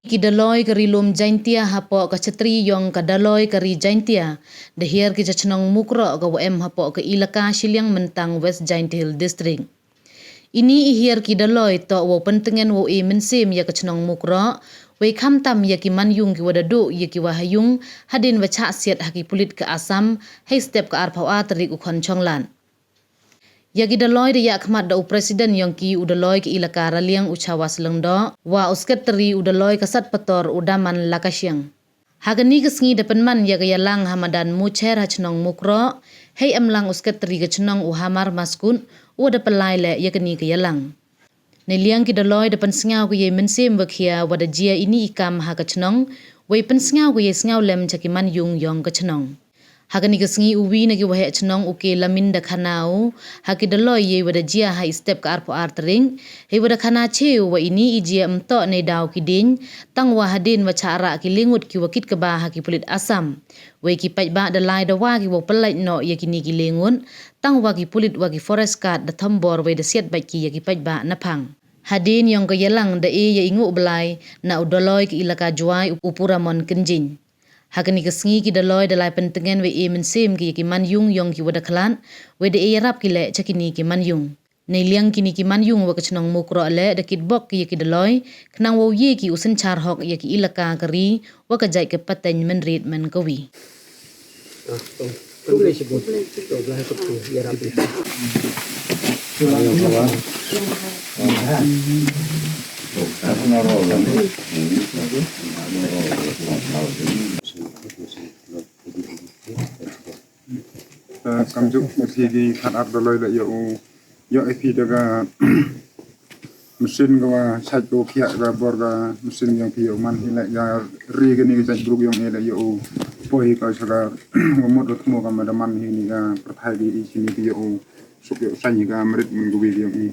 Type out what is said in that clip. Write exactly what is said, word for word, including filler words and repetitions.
Ki Daloi ka Ri Lum Jaintia hapoh ka Chatri yong ka Daloi ka Ri Jaintia da hiar ki cha chnong Mukroh ka wa em hapoh ka Elaka Shilliang Myntang, West Jaintia Hills District. Ini i hiar ki Daloi toh wow pyntngen wow e mynsiem ya ka chnong Mukroh, wei khamtam ya ki manyung ki wa da duh ya ki wa ha yung hadien wa chah siat ha ki pulit ka Assam hei step ka arphaw ar tarik u Khonchonglad. Ya ki Daloi da yakhmat da u President yong ki u Daloi ka Elaka Raliang u Chawas Lyngdoh wa u Secretary u Daloi ka Satpator u Daman Lakashiang. Ha kani ka sngi da pynman ya ka yalang ha madan Mucher ha chnong Mukroh, hei emlang u Secretary ka chnong u Hamar Maskut, u wa da pynlai leh ya kani ka yalang. Neiliang ki Daloi da pynsngew ka yei mynsiem wa khia wa da jia ini i kam ha ka chnong, wei pynsngew ka yei sngewlem cha ki manyung yong ka chnong. Ha kani ka sngi u wi na ki waheh chnong u K Lamin da khana u ha ki Daloi yei wa da jia ha i step ka arphaw ar tarik, hei wa da khana cheu wa ini i jia ym toh nei daw ki dieñ, tang wa hadien wa chah rah ki lengut ki wa kit kaba ha ki pulit Assam. Wei ki paidbah da lai da wa ki wow pynlait noh ya kini ki lengut, tang wa ki pulit wa ki forest guard da thombor wei da siat bait ki ya ki paidbah naphang. Hadien yong ka yalang da e ya i nguh blai na u Daloi ka Elaka Jwai u Puramon Kynjing. Ha kani ka sngi ki Daloi da lai pyntngen wei e mynsiem ki ya ki manyung yong ki wa da khlad, wei da e yarap ki leh cha kini ki manyung. Neiliang kini ki manyung wa ka chnong Mukroh leh da kitbok ki ya ki Daloi, khnang wow ye ki u synchar hok ya ki Elaka ka ri wa ka jait ka pateng mynried man ka wi. Kamjooh u phi ki khat ar Daloi leh yow, yow e phi da ka machine ka wa chait ko khiah ka bor ka machine yong phi yow man hi leh ka ri kani ka jait bruk yong e leh yow poi ka cha ka wa mut wa thmu ka ma da man hi ni ka pyrthai ki i chini ki yow suk yow sain hi ka mrit man ka wi yong i.